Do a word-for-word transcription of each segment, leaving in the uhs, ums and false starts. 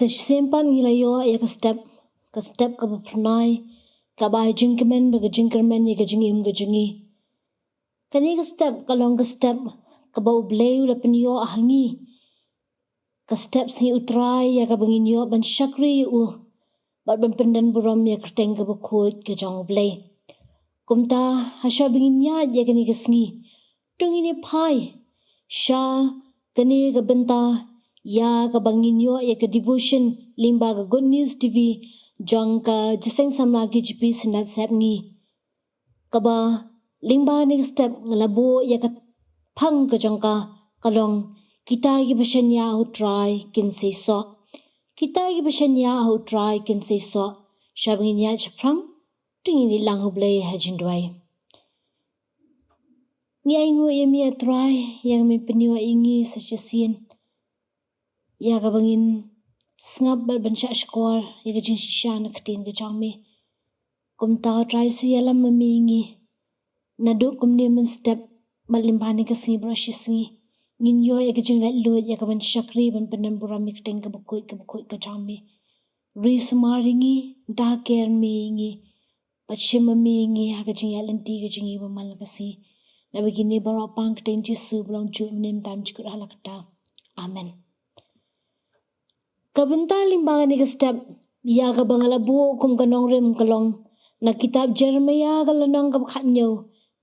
Te shisien pat ngi la ïoh ïa ka step, ka step kaba phyrnai, kaba ai jingkmen bad ka jingkyrmen ïa ka jingim ka jong ngi. Kane ka step ka long ka step kaba U Blei u la pynïoh ha ngi. Ka step sngi U Trai ïa kaba ngin ïoh ban shakri ïa u bad ban pyndonburom ïa ka kyrteng kaba khuid ka jong U Blei. Kumta, ha shwa ba ngin ïaid ïa kane ka sngi, to ngin ïa phai sha kane ka bynta ïa kaba ngin ïoh ïa ka devotion lyngba ka Good News T V jong ka Jingïaseng Samla K J P Synod Sepngi. Kaba lyngba kane ka step nga la buh ïa ka phang ka jong ka, ka long: Kita kiba shaniah ha U Trai kin seisoh. Kita kiba shaniah ha U Trai kin seisoh. Shwa ba ngin ïaid shaphrang, to ngin ïa lang ha U Blei ha jingduwai. Ngi ainguh ïa me, A Trai, ïa kaba me pynïoh ïa ngi sa shisien, ïa kaba ngin sngap bad ban shahshkor ïa ka jingshisha na ka ktien ka jong me. Kumta, A Trai, shu ïalam ma me ïa ngi naduh kumne mynstep, bad lyngba kane ka sngi baroh shi sngi, ngin ïoh ïa ka jinglaitluid ïa ka ban shakri, ban pyndonburom ïa ka kyrteng kaba khuid, kaba khuid ka jong me. Ri sumar ïa ngi, da ker me ïa ngi, bad shim ma me ïa ngi ha ka jingïaid lynti ka jong ngi ba man la ka sngi. Naba kine baroh pang ha ka kyrteng Jisu ba long juh, mynne, mynta, bad jingkut ha la katta. Amen. Ka bynta lyngba kane ka step ïa kaba nga la buh kum ka nongrim ka long na kitab Jeremaïah, ka lynnong kaba khathynñiew,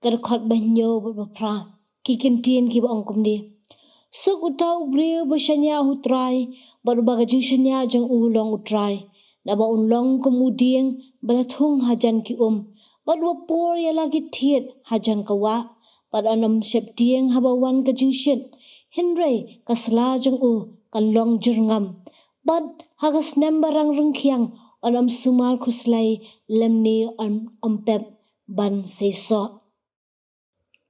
ka dkhot ba hynñiew bad ba phra. Ki kyntien kiba ong kumne: Suk uta u briew uba shaniah ha U Trai, bad uba ka jingshaniah jong u long U Trai. Naba un long kum u dieng ba la thung hajan ki um, bad uba pur ïa la ki thied hajan ka wah, bad un ym sheptieng haba wan ka jingshit, hynrei ka sla jong u kan long jyrngam. Bad ha ka snem ba rang ryngkhiang un ym sumar khuslai, lymne un ym pep ban seisoh.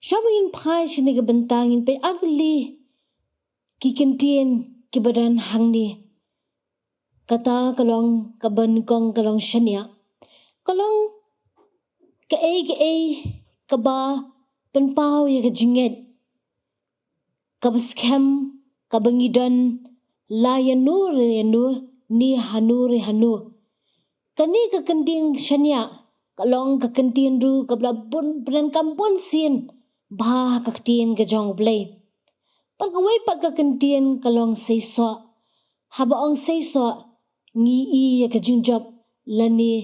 Shwa ba ngin phai sha kane ka bynta, ngin peit artylli ki kyntien kiba don hangne. Kata ka long, kaba nyngkong ka long shaniah. Ka long kaei kaei kaba pynpaw ïa ka jingngeit, kaba skhem, kaba ngi don la ïano re ïano, ne hano re hano. Kane ka kyntien shaniah ka long ka kyntien ruh kaba la bun, pyndonkam bunsien bha ha ka ktien ka jong U Blei. Bad kawei pat ka kyntien ka long seisoh. Haba ong seisoh, ngi i ïa ka jingjop, lane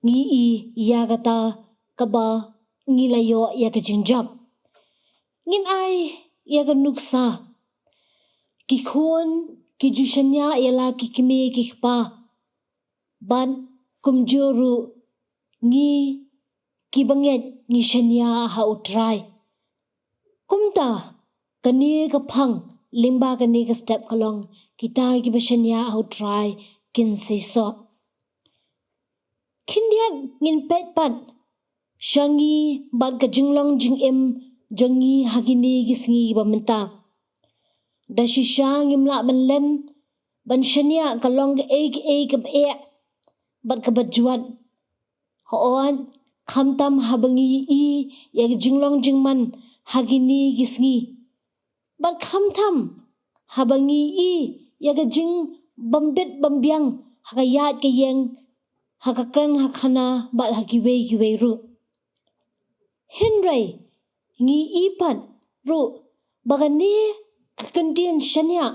ngi i ïa kata kaba ngi la ïoh ïa ka jingjop. Ngin ai ïa ka nuksa. Ki khun ki ju shaniah ïa la ki kmie ki kpa. Bad kumjuh ruh ngi kiba ngeit ngi shaniah ha U Trai. Kumta, kane ka phang lyngba kane ka step ka long: Kita kiba shaniah ha U Trai kin seisoh. Khyndiat ngin peit pat sha ngi bad ka jinglong jingim jong ngi ha kine ki sngi kiba mynta. Da shisha ngim lah ban len ban shaniah ka long kaei kaei kaba eh bad kaba jwat. Hooid, khamtam haba ngi i ïa ka jinglong jingman ha kine ki sngi, bad khamtam haba ngi i ïa ka jingbym bit bym biang ha ka ïaid ka ïeng, ha ka kren ha khana, bad ha kiwei kiwei ruh. Hynrei ngi i pat ruh ba kane ka kyntien shaniah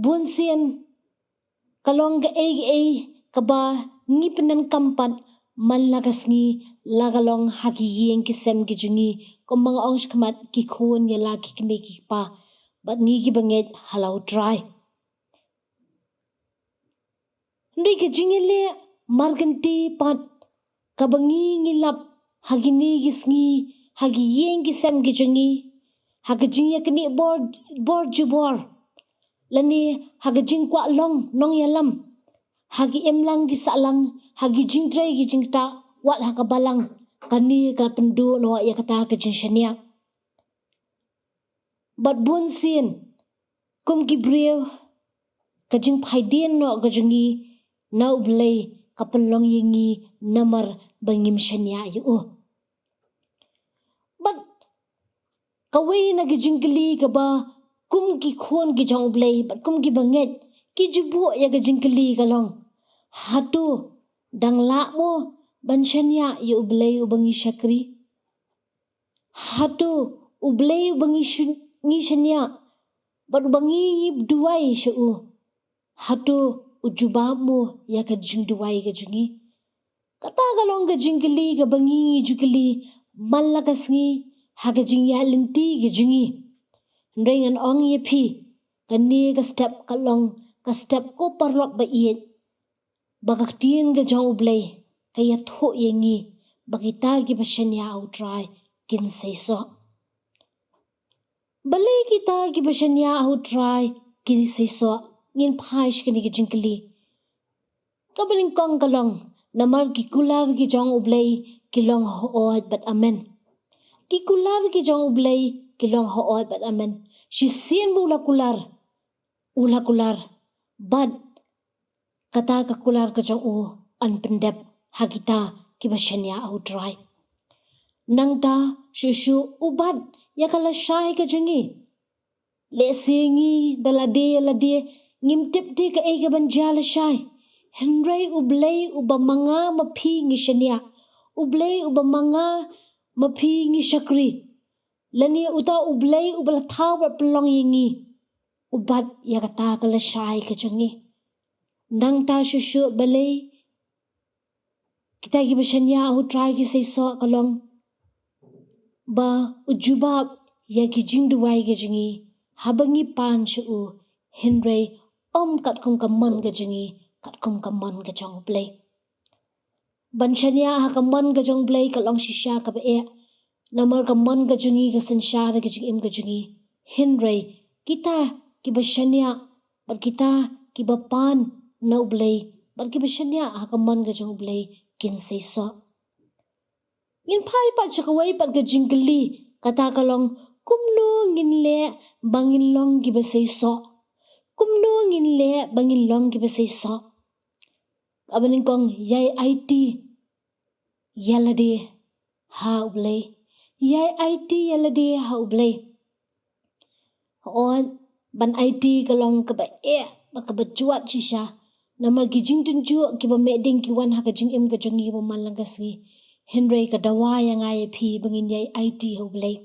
bunsien ka long kaei kaei kaba ngi pyndonkam pat man la ka sngi, la ka long ha ki ïing ki sem ki jong ngi, kumba nga ong shakhmat, ki khun ïa la ki kmie ki kpa, bad ngi kiba ngeit ha la U Trai. Hynrei ka jingïaleh markynti pat kaba ngi ngi lap ha kine ki sngi ha ki ïing ki sem ki jong ngi, ha ka jingïaknieh bor, bor jubor, lane ha ka jingkwah long nongïalam, ha ki imlang ki sahlang, ha ki jingtrei ki jingktah, wat ha ka balang, kane ka pynduh noh ïa kata ka jingshaniah. Bad bunsien, kum ki briew, ka jingphaidien noh ka jong ngi na U Blei ka pynlong ïa ngi namar ba ngim shaniah ïa u. Bad kawei na ki jingkylli kaba kum ki khun ki jong U Blei bad kum kiba ngeit Ki ju buh ïa ka jingkylli ka long, hato dang lah mo ban shaniah ïa U Blei uba ngi shakri? Hato U Blei uba ngi shu-, ngi shaniah bad uba ngi, ngi duwai sha u, hato u jubab mo ïa ka jingduwai ka jong ngi? Kata ka long ka jingkylli kaba ngi, ngi ju kylli man la ka sngi ha ka jingïaid lynti ka jong ngi. Hynrei ngan ong ïa phi, kane ka step ka long ka step, ko paralok ba ïeit, ba ka ktien ka jong U Blei ka ïathuh ïa ngi ba kita kiba shaniah ha U Trai kin seisoh. Balei kita kiba shaniah ha U Trai kin seisoh? Ngin phai sha kane ka jingkylli. Kaba nyngkong ka long namar ki kular ki jong U Blei ki long hooid bad amen. Ki kular ki jong U Blei ki long hooid bad amen. Shisien ba u la kular, u la kular, bad kata ka kular ka jong u yn pyndep ha kita kiba shaniah ha U Trai. Nangta shuh shuh u bat ïa ka lashai ka jong ngi. Lehse ngi da lade ïa lade ngim tip te kaei kaban jia lashai. Hynrei U Blei uba ma nga ma phi ngi shaniah, U Blei uba ma nga ma phi ngi shakri, lane uta U Blei uba la thaw bad pynlong ïa ngi, u bat ïa kata ka lashai ka jong ngi. Nangta shuh shuh balei kita kiba shaniah ha U Trai ki seisoh ka long ba u jubab ïa ki jingduwai ki jong ngi haba ngi pan sha u, hynrei ym katkum ka mon ka jong ngi, katkum ka mon ka jong U Blei. Ban shaniah ha ka mon ka jong U Blei ka long shisha kaba eh, namar ka mon ka jong ngi ka synshar ïa ka jingim ka jong ngi. Hynrei kita kiba shaniah bad kita kiba pan na U Blei bad kiba shaniah ha ka mon ka jong U Blei kin seisoh. Ngin phai pat sha kawei pat ka jingkylli, kata ka long, kumno ngin leh ba ngin long kiba seisoh? Kumno ngin leh ba ngin long kiba seisoh? Kaba nyngkong, ïai aiti ïa lade ha U Blei. Ïai aiti ïa lade ha U Blei. Hooid, ban aiti ka long kaba eh bad kaba jwat shisha, namar ki jingtynjuh kiba meh ding ki wan ha ka jingim ka jong ngi ba man la ka sngi. Hynrei ka dawa ïa nga ïa phi ba ngin ïai aiti ha U Blei.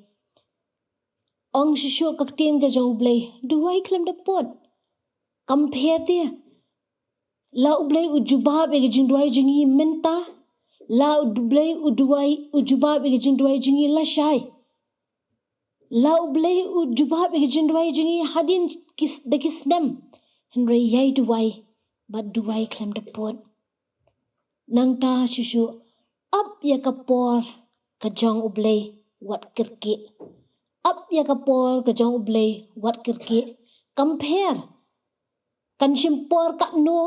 Ong shuh shuh ka ktien ka jong U Blei, duwai khlem da pud. Kam pher te, la U Blei u jubab ïa ka jingduwai jong ngi mynta, la U Blei u duwai, u jubab ïa ka jingduwai jong ngi lashai, la U Blei u jubab ïa ka jingduwai jong ngi hadien ki s-, da ki snem. Hynrei ïai duwai bad duwai khlem da pud. Nangta shuh shuh, ap ïa ka por ka jong U Blei wat kyrkieh. Ap ïa ka por ka jong U Blei wat kyrkieh. Kam pher kan shim por katno,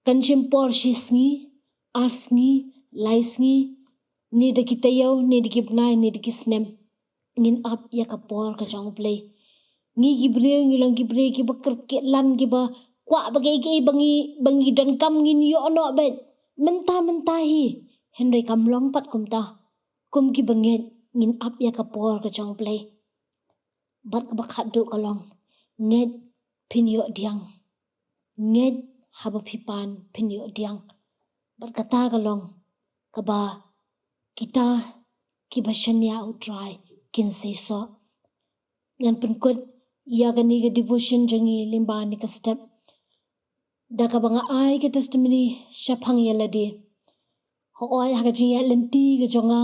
kan shim por shi sngi, ar sngi, lai sngi, ne da ki taïew, ne da ki bnai, ne da ki snem, ngin ap ïa ka por ka jong U Blei. Ngi ki briew ngi long ki briew kiba kyrkieh lan, kiba kwah ba kaei kaei ba ngi, ba ngi donkam ngin ïoh noh beit mynta mynta hi. Hynrei kam long pat kumta. Kum kiba ngeit, ngin ap ïa ka por ka jong U Blei. Bad kaba khatduh ka long, ngeit phin ïoh diang. Ngeit haba phi pan phin ïoh diang. Bad kata ka long kaba kita kiba shaniah ha U Trai kin seisoh. Ngan pynkut ïa kane ka devotion jong ngi lyngba kane ka step da kaba nga ai ka testimony shaphang ïa lade. Hooid, ha ka jingïaid lynti ka jong nga,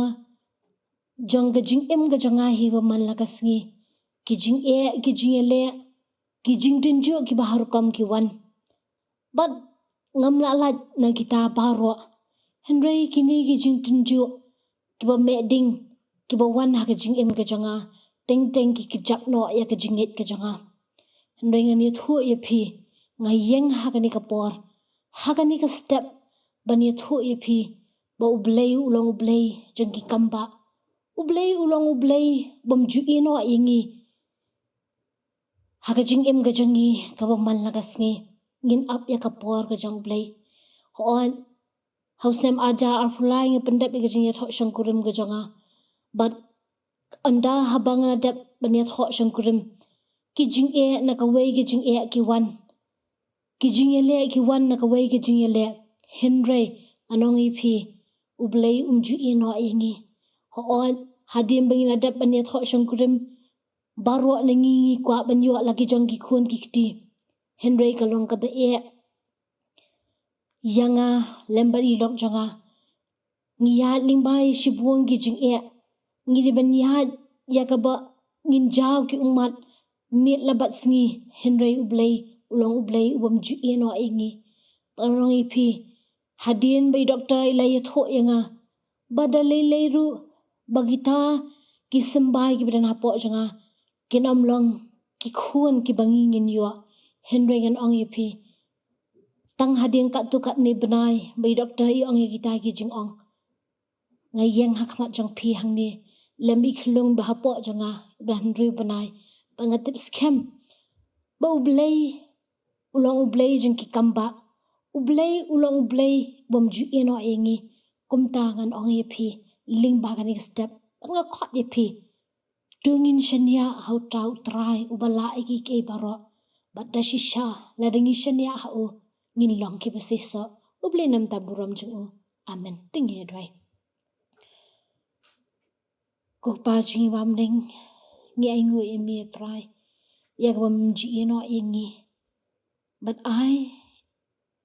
jong ka jingim ka jong nga hi ba man la ka sngi, ki jingeh, ki jingïaleh, ki jingtynjuh kiba har rukom ki wan. Bad ngam lah lait na kita baroh. Hynrei kine ki jingtynjuh kiba meh ding kiba wan ha ka jingim ka jong nga, teng teng ki kjat noh ïa ka jingngeit ka jong nga. Hynrei ngan ïathuh ïa phi, nga ïeng ha kane ka por, ha kane ka step, ban ïathuh ïa phi ba U Blei u long U Blei jong ki kam bah. U Blei u long U Blei bym ju ïehnoh ïa ngi ha ka jingim ka jong ngi kaba man la ka sngi. Ngin ap ïa ka por ka jong U Blei. Hooid, ha u snem arhajar arphew lai nga pyndep ïa ka jingïathoh shongkurim ka jong nga. Bad ynda haba nga la dep ban ïathoh shongkurim, ki jingeh na kawei ki jingeh ki wan. Ki jingïaleh ki wan na kawei ka jingïaleh, hynrei ngan ong ïa phi, U Blei um ju ïehnoh ïa ngi. Hooid, hadien ba ngi la dep ban ïathoh shongkurim, baroh na ngi ngi kwah ban ïoh la ki jong ki khun ki kti. Hynrei ka long kaba eh ïa nga lem bad i lok jong nga. Ngi ïaid lyngba ïa shibun ki jingeh. Ngi dei ban ïaid ïa kaba ngin jaw ki ummat miet la bad sngi, hynrei U Blei u long U Blei u bym ju ïehnoh ïa ngi. Ngan ong ïa phi, hadien ba i doktor i la ïathuh ïa nga ba da lei lei ruh ba kita ki symbai kiba don hapoh jong nga kin ym long ki khun kiba ngi ngin ïoh, hynrei ngan ong ïa phi, tang hadien katto katne bnai ba i doktor i ong ïa kita ki jingong, nga ïeng ha khmat jong phi hangne lem i khyllung ba hapoh jong nga ba hynriew bnai, ba nga tip skhem ba U Blei u long U Blei jong ki kambah. U Blei u long U Blei bym ju ïehnoh ïa ngi. Kumta ngan ong ïa phi lyngba kane ka step, bad nga khot ïa phi, to ngin shaniah ha uta U Trai uba lah ïa kiei kiei baroh. Bad da shisha lada ngi shaniah ha u, ngin long kiba seisoh. U Blei un ïa burom jong u. Amen. To ngin ïa duwai. Ko Pa jong ngi ba ha bneng, ngi ainguh ïa me, Trai, ïa kaba me ju ïehnoh ïa ngi. Bad ai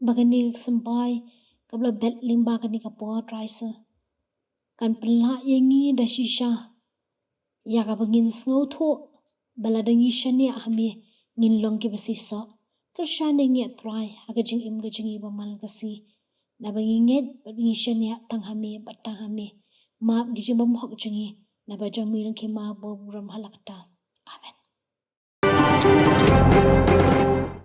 ba kane ka symbai kaba la bet lyngba kane ka por, Trai, sa kan pynlah ïa ngi da shisha ïa kaba ngin sngewthuh ba lada ngi shaniah ha me, ngin long kiba seisoh. Kyrshan ïa ngi, Trai, ha ka jingim ka jong ngi ba man ka sngi, naba ngi ngeit bad ngi shaniah tang ha me bad tang ha me. Map ki jingbymhok jong ngi, naba jong me long ki map ba burom ha la katta.